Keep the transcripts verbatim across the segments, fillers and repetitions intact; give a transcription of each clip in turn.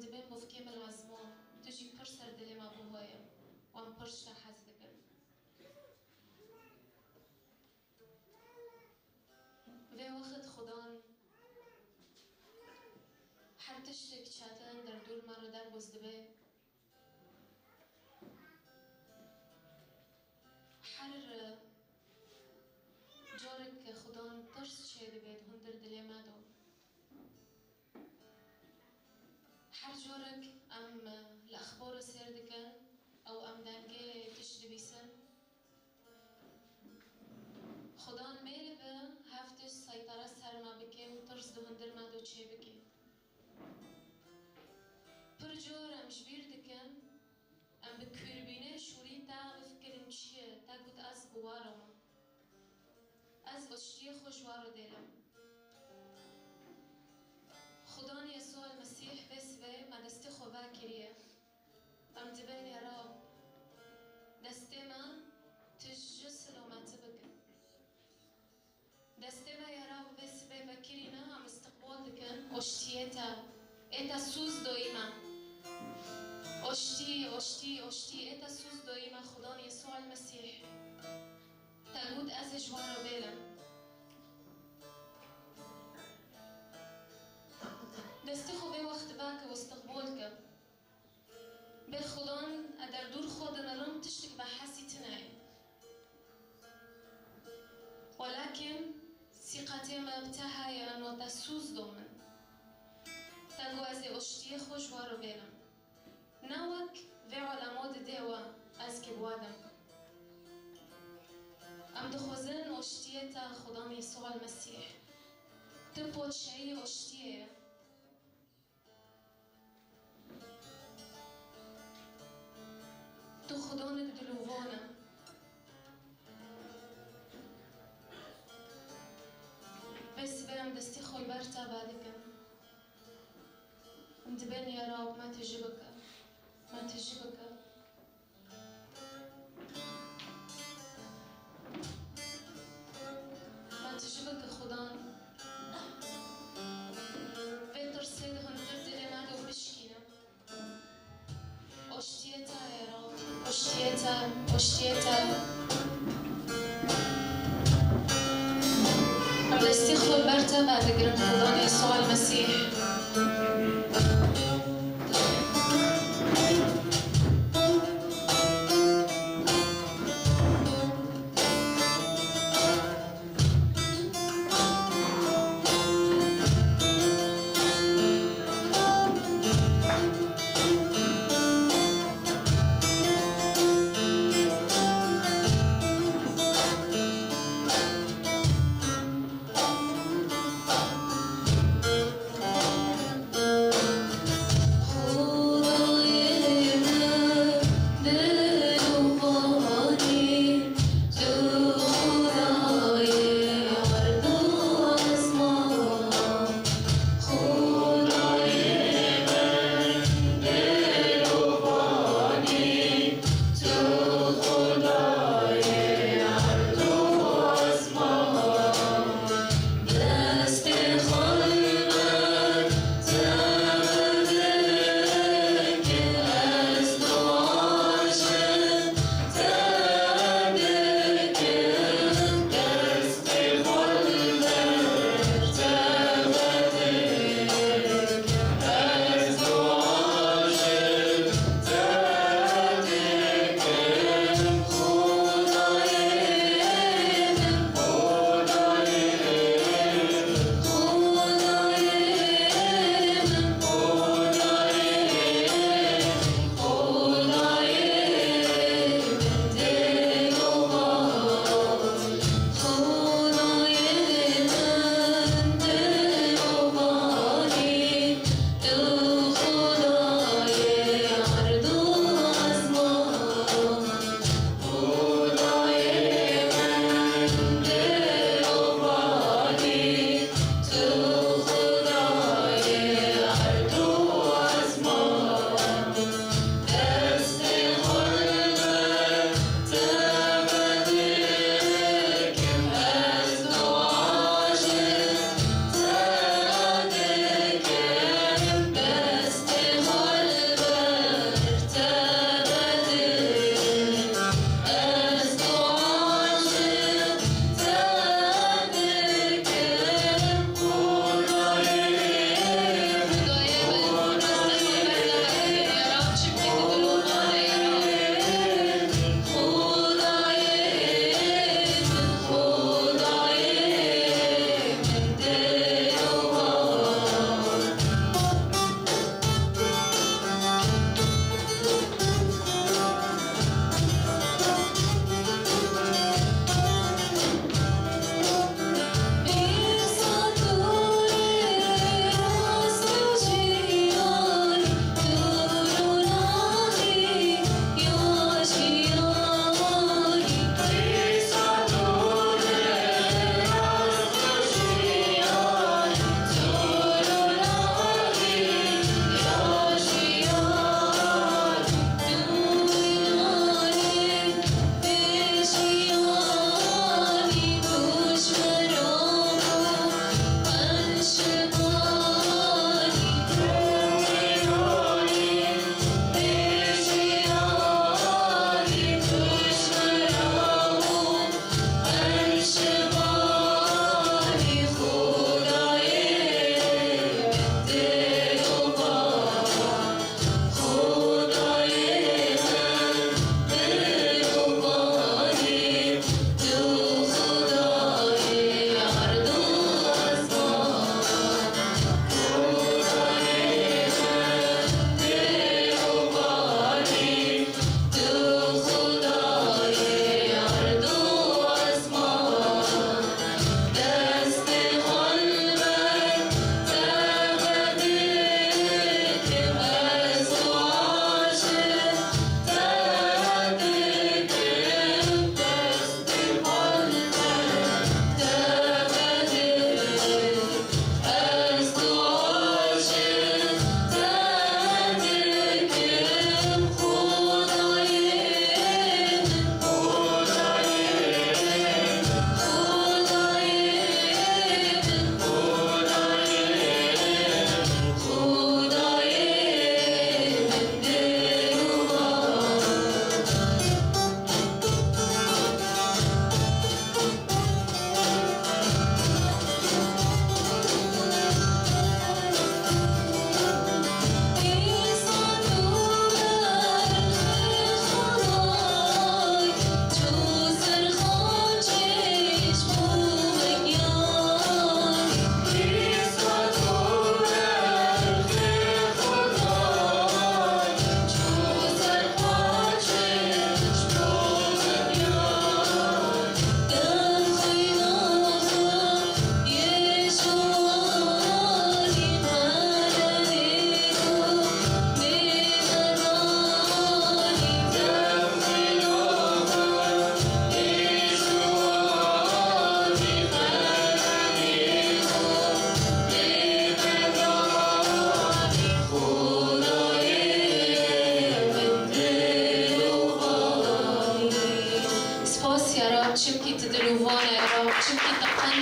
Dibê mufkê min lazim e, tu jî pir ser dilê me bû heye. Wan pir ji te hez dikin. Vê wext Xudan her tiştek çetin derdor me re derbas dibe. Her carek Xudan tirs çêdibe di hundir dilê me de. Her carek em li exbara sêr dikin û em dengê tişt dibîsin, Xudan mêle bi hev tişt seytara ser me bike û tirs di hundir me de çêbike. Pir car em ji bîr dikin, em bi kûrbînê şûrî te bifikirin çi ye, te got ez bi we re me. Ez aştiyê xwe ji we re dêrim. Xudan Yesûa Mesîh vê sibê me destê xwe vekiriye. Em dibên ya Rab, destê me tu ji silametî bike. Destê me ya Rab vê sibê vekirîne, em istiqbal dikin aştiyê te. Ê te sûz doyî me. Aştî, aştî, aştî, ê te sûz doyî me Xudan Yesûa Mesîh. Te got ez ê ji we re bêlim. Destê xwe vê wext veke û istiqbal ke. Bê Xudan e derdor xwe dinirim tiştek behesî tune ye. Welakin sîqetê me bi te heye, no te sûz do min. Te got ez ê aştiyê xwe ji we re bêlim. Ne wek vê alema didê we ez kê bi we dim. Em dixwazin aştiyê te Xudan Yesûa Mesîh. Tu poçeyî aştiyê ye. Tu Xudanek dilovan e. Vê sibê em destê xwe li ber te vedikin. Em dibên ya Rab me tijî bike. Me tijî bike. Me tijî bike Xudan. Vê tirsê di hundir dilê me de bişkîne. Aştiyê te ya Rab, aştiyê te, aştiyê te. Destê xwe ber te vedigirin Xudan Yesûa Mesîh.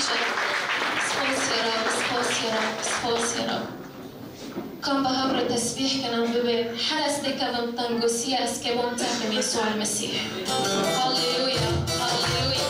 Spas ya Rab, spas ya Rab, spas ya Rab. Kam bi hev re tesbîh kin, em bibê her ez têkevim tengosiya, ez kevim teqim Yesûa Mesîh. Halleluya, halleluya.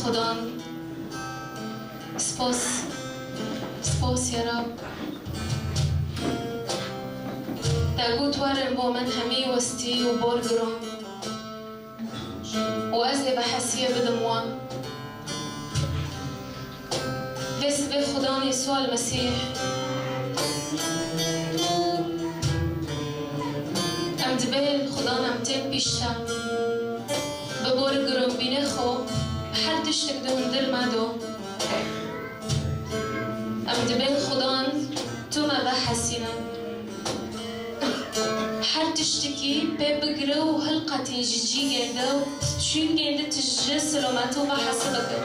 Xudan, spas, spas ya Rab. Te got werin bo min hemî westî û bor giron. Û ez ê bi hesiyê bidim wan. Vê sibê Xudan Yesûa Mesîh. Em dibên Xudan em tên pîş te. Bi bor gironbînê xwe her tiştek di hundir me do. Em dibên Xudan tu me vehesîne. Her tiştekî pê bigire û hilqetîn ji cî gênde û çûn gênde tu ji silomet û vehesî bike.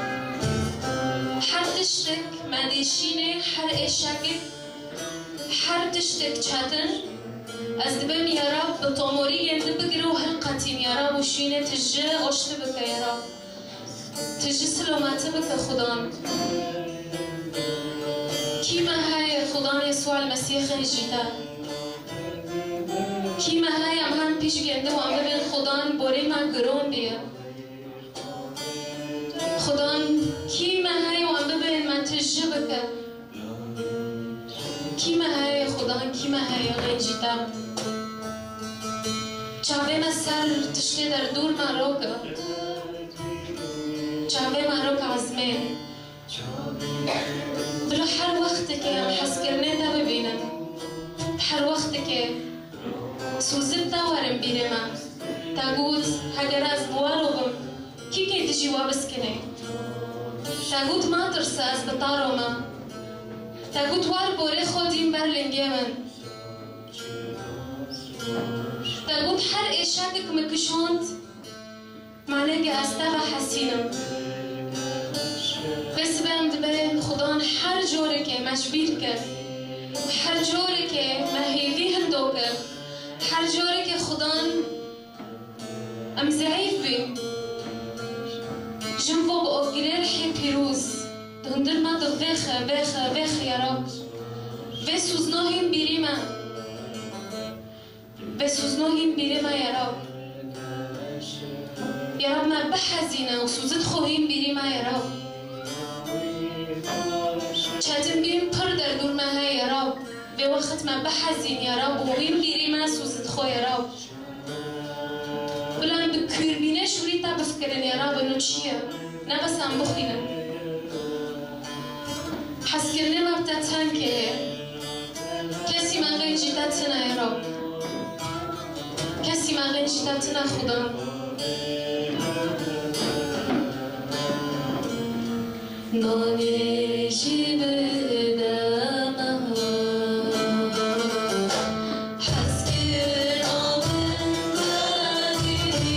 Her tiştek me dêşînê, her êşekek, her tiştek çetin, ez dibêm ya Rab bi tomorî gênde bigire û hilqetîn ya Rab û şînê tu ji oşti bike ya Rab. Tu ji silometî bike Xudan. Kî me heye Xudan Yesûa Mesîhê jî te? Kî me heye em hen pîş gênde û em bibên Xudan borê me giron bîye? Xudan kî me heye û em bibên me tu ji bike? Kî me heye Xudan, kî me heye xêncî te? Çavê me ser tiştê derdûr me roke. Çavê me roke ezmên. Bila her wextekê em hezkirinê te bibînin. Her wextekê sozin te werin bîrê me. Te got, heger ez bi we re bim, kî kê dijî we biskinê? Te got, metirse, ez bi te re me. Te got, wer borê xwe dîn ber lingê min. Te got, her êşekek min kişand, manenge ez te ve hesînim. Vê sibe em dibên Xudan her corekê me ji bîr kir. Her corekê me hêvî hindo kir. Her corekê Xudan em zeîf bîn. Jin vo bi ogirê rihê pîroz di hundir me de vêxe, vêxe, vêxe ya Rab. Vê sozno hîn bîrî me. Vê sozno hîn bîrê me ya Rab. Ya Rab me bihezîne û sozit xwe hîn bîrê me ya Rab. Çetin bîn pir derdûr me heye ya Rab. Vê wext me bihezîn ya Rab û hîn bîrê me sozit xwe ya Rab. Bila em bi kûrbînê şûrî te bifikirin ya Rab, ino çi ye? Ne bes em bixwînin. Hezkirinê me bi te tengê ye. Kesî me xêncî te tine ya Rab. Kesî me xêncî te tine Xudan. Nanê jî bide me. Hezkirina min te dî.